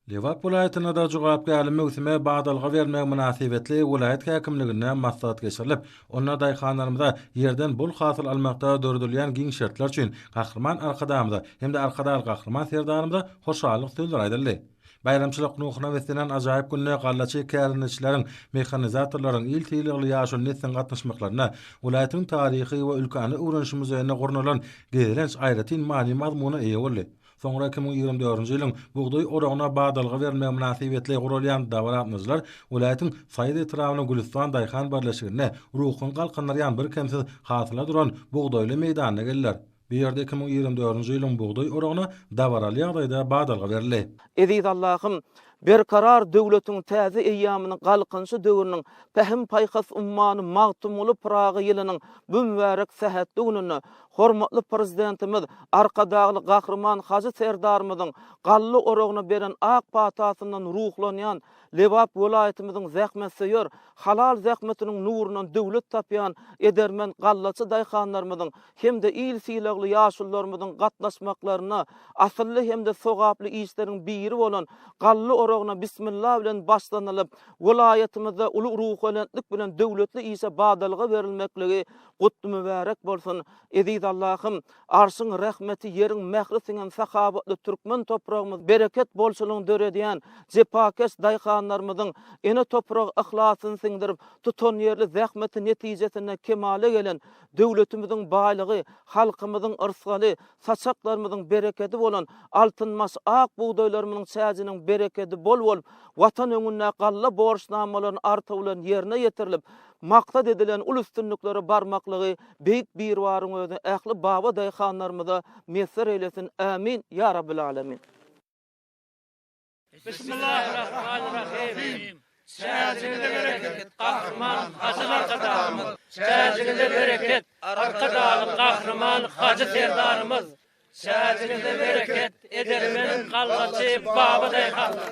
Lebap welaýatynda-da jogapkärli möwsüme badalga bermek mynasybetli welaýat häkimliginde maslahat geçirilip, onda daýhanlarymyza ýerden bol hasyl almakda döredilýän giň şertler üçin Gahryman Arkadagymyza hem-de Arkadagly Gahryman Serdarymyza hoşallyk sözleri aýdyldy. Baýramçylyk ruhuna beslenen ajaýyp günde gallaçy kärendeçileriň, mehanizatorlaryň, il sylagly ýaşuly nesliň gatnaşmaklarynda welaýatyň Taryhy we ülkäni öwreniş muzeýinde gurnalan gezelenç aýratyn many-mazmuna eýe boldy. Soňra 2024-nji ýylyň bugdaý oragyna badalga berilmegi mynasybetli guralýan dabara gatnaşyjylar welaýatyň Saýat etrabynyň Gülüstan daýhan birleşiginde ruhuňy galkyndyrýan birkemsiz hasyla duran bugdaýly meýdanyna geldiler. Bu ýerde 2024-nji ýylyň bugdaý oragyna dabaraly ýagdaýda badalga berildi. Eziz Allahym, Berkarar döwletiň täze eýýamynyň Galkynyşy döwrüniň Pähim-paýhas ummany Magtymguly Pyragy ýylynyň bu mübärek sähetli gününde hormatly Prezidentimiz Arkadagly Gahryman Hajy Serdarymyzyň galla oragyna beren ak patasyndan ruhlanýan Lebap welaýatymyzyň zähmetsöýer, halal zähmetiniň nurundan döwlet tapýan edermen gallaçy daýhanlarymyzyň hem-de il sylagly ýaşulularymyzyň gatnaşmaklarynda asylly hem-de sogaply işleriň biri bolan galla oragyna Bismilla bilen başlanylyp, welaýatymyzda uly ruhubelentlik bilen döwletli işe badalga berilmekligi gutly mübärek bolsun! Eziz Allahym, Arşyň rehmeti, ýeriň mähri siňen sahawatly türkmen topragymyz bereket bolçulygyny döredýän jepakeş daýhanlarymyzyň ene topraga yhlasyny siňdirip, tutanýerli zähmeti netijesinde kemala gelen döwletimiziň baýlygy, halkymyzyň yrsgaly, saçaklarymyzyň berekedi bolan altynbaş ak bugdaýlarymyzyň çäjiniň berekedi bol bolup, Watan öňündäki galla borçnamalaryny artygy bilen ýerine ýetirilip, maksat edilen uly üstünliklere barmaklygy Beýik Biribaryň özi ähli baba daýhanlarymyza miýesser eýlesin. Ämin, ýa Rabbil Alemin. Bismillahirrahmanirrahim. Çäjiňize bereket Gahryman Hajy Arkadagymyz. Çäjiňize bereket Arkadagly Gahryman Hajy Serdarymyz. Çäjiňize bereket edermen gallaçy baba daýhanlar.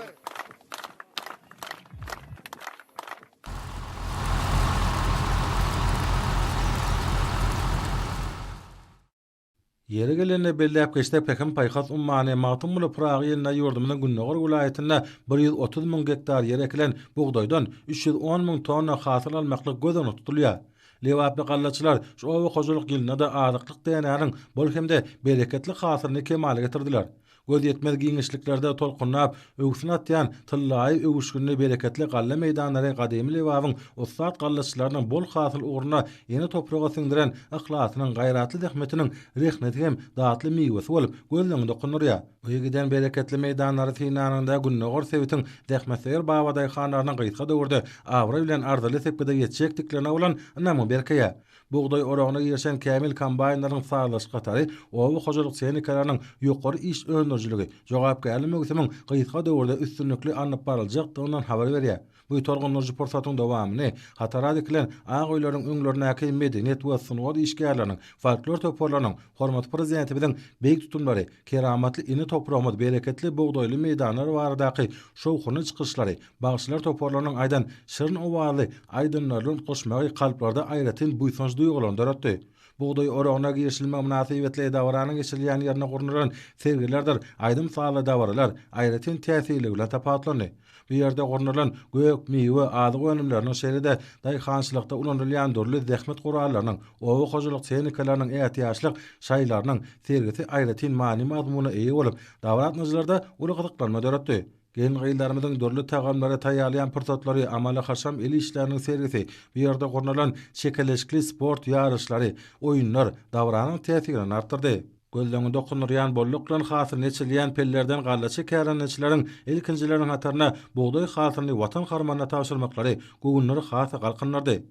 Ýeri gelende belläp geçsek, Pähim-paýhas ummany Magtymguly Pyragy ýylynda ýurdumyzyň gündogar welaýatynda 130 müň gektar ýere ekilen bugdaýdan 310 müň tonna hasyl almaklyk göz öňünde tutulýar. Lebaply gallaçylar şu oba hojalyk ýylynda-da azyklyk dänäniň bol hem-de bereketli hasylyny kemala getirdiler. Gözýetmez giňişliklerde tolkunlap, öwsün atýan tyllaýy öwüşginli bereketli galla meýdanlary gadymy Lebabyň ussat gallaçylarynyň bol hasyl ugrunda ene topraga siňdiren yhlasynyň, gaýratly zähmetiniň rehneti hem datly miwesi bolup, gözleňi dokundyrýar. Bu giden bereketli meýdanlary synlanyňda gündogar sebitiň zähmetsöýer babadaýhanlarynyň gysga döwürde abraý bilen arzyly sepgide ýetjekdiklerine bolan ynamyň berkeýär. Bugdaý oragyna girişen kämil kombaýnlaryň sazlaşyk hatary oba hojalyk tehnikalarynyň ýokary iş öndürijiligi, jogapkärli möwsümiň gysga döwürde üstünlikli alnyp baryljakdygyndan habar berýär. Bu tolgundyryjy pursatyň dowamyny hatara dikilen ak öýleriň öňlerindäki medeniýet we sungat işgärleriniň, folklor toparlarynyň hormatly Prezidentimiziň beýik tutumlary, keramatly ene topragymyz, bereketli bugdaýly meýdanlar baradaky şowhunly çykyşlary, Bagşylar toparlarynyň aýdan şirin owazly aýdymlaryny utgaşmagy kalplarda aýratyn buýsanç duýgularyny döretdi. Bugdaý oragyna girişilmegi mynasybetli dabaranyň geçirilýän ýerinde gurnalan sergilerdir aýdym-sazly dabaralar aýratyn täsirligi bilen tapawutlandy. Bu ýerde gurnalan gök, miwe, azyk önümleriniň, şeýle-de daýhançylykda ulanylýan dürli zähmet gurallarynyň, oba hojalyk tehnikalarynyň ätiýaçlyk şaýlarynyň sergisi aýratyn many-mazmuna eýe bolup, dabara gatnaşyjylarda uly gyzyklanma döretdi. Gelin-gyzlarymyzyň dürli tagamlary taýýarlaýan pursatlary, amaly-haşam el işleriniň sergisi, bu ýerde gurnalan çekeleşikli sport ýaryşlary, oýunlar dabaranyň täsirini artdyrdy. Gözleňi dokundyrýan bolluk bilen hasylyny eçilýän pellerden gallaçy kärendeçileriň ilkinjileriň hatarynda bugdaý hasylyny Watan harmanyna tabşyrmaklary göwünleri has-da galkyndyrdy.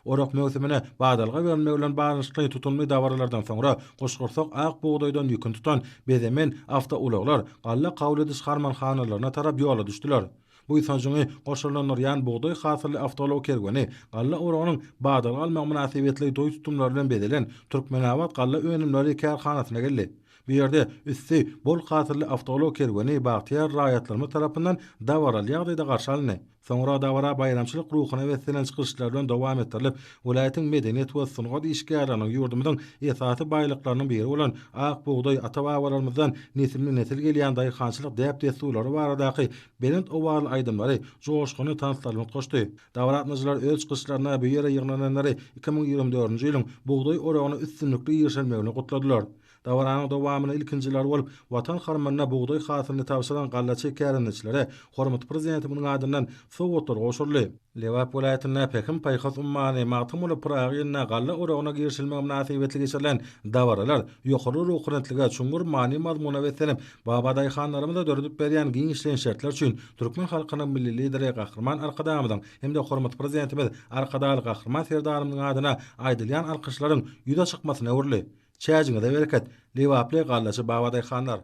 Orak möwsümine badalga berilmegi bilen baglanyşykly tutumly dabaralardan soňra, guşgursak ak bugdaýdan ýüküni tutan bezemen awtoulaglar galla kabul ediş harmanhanalaryna tarap ýola düşdüler. Buýsanjyňy goşalandyrýan bugdaý hasylly awtoulag kerweni galla oragynyň badalga almagy mynasybetli toý tutumlary bilen bezelen Türkmenabat galla önümleri kärhanasyna geldi. Bu ýerde üsti bol hasylly awtoulag kerweni bagtyýar raýatlarymyz tarapyndan dabaraly ýagdaýda garşy alyndy. Soňra dabara baýramçylyk ruhuna beslenen çykyşlar bilen dowam etdirilip, welaýatyň medeniýet we sungat işgärleriniň ýurdumyzyň esasy baýlyklarynyň biri bolan ak bugdaý ata-babalarymyzdan nesilme-nesil gelýän daýhançylyk däp-dessurlary baradaky belent owazly aýdymlary, joşgunly tanslar bilen utgaşdy. Dabara gatnaşyjylar öz çykyşlarynda bu ýere ýygnananlary 2024-nji ýylyň bugdaý oragyna üstünlikli girişilmegini gutladylar. Dabaranyň dowamynda ilkinjiler bolup Watan harmanyna bugdaý hasylyny tabşyran gallaçy kärendeçilere hormatly Prezidentimiziň adyndan sowgatlar gowşuryldy. Lebap welaýatynda Pähim-paýhas ummany Magtymguly Pyragy ýylynda galla oragyna girişilmegi mynasybetli geçirilen dabaralar ýokary ruhubelentlige, çuňňur many-mazmuna beslenip, babadaýhanlarymyza döredip berýän giňişleýin şertler üçin türkmen halkynyň Milli Lideri Gahryman Arkadagymyzyň hem-de hormatly Prezidentimiz Arkadagly Gahryman Serdarymyzyň adyna aýdylýan alkyşlaryň ýüze çykmasyna öwrüldi. Çäjiňize bereket, lebaply gallaçy babadaýhanlar!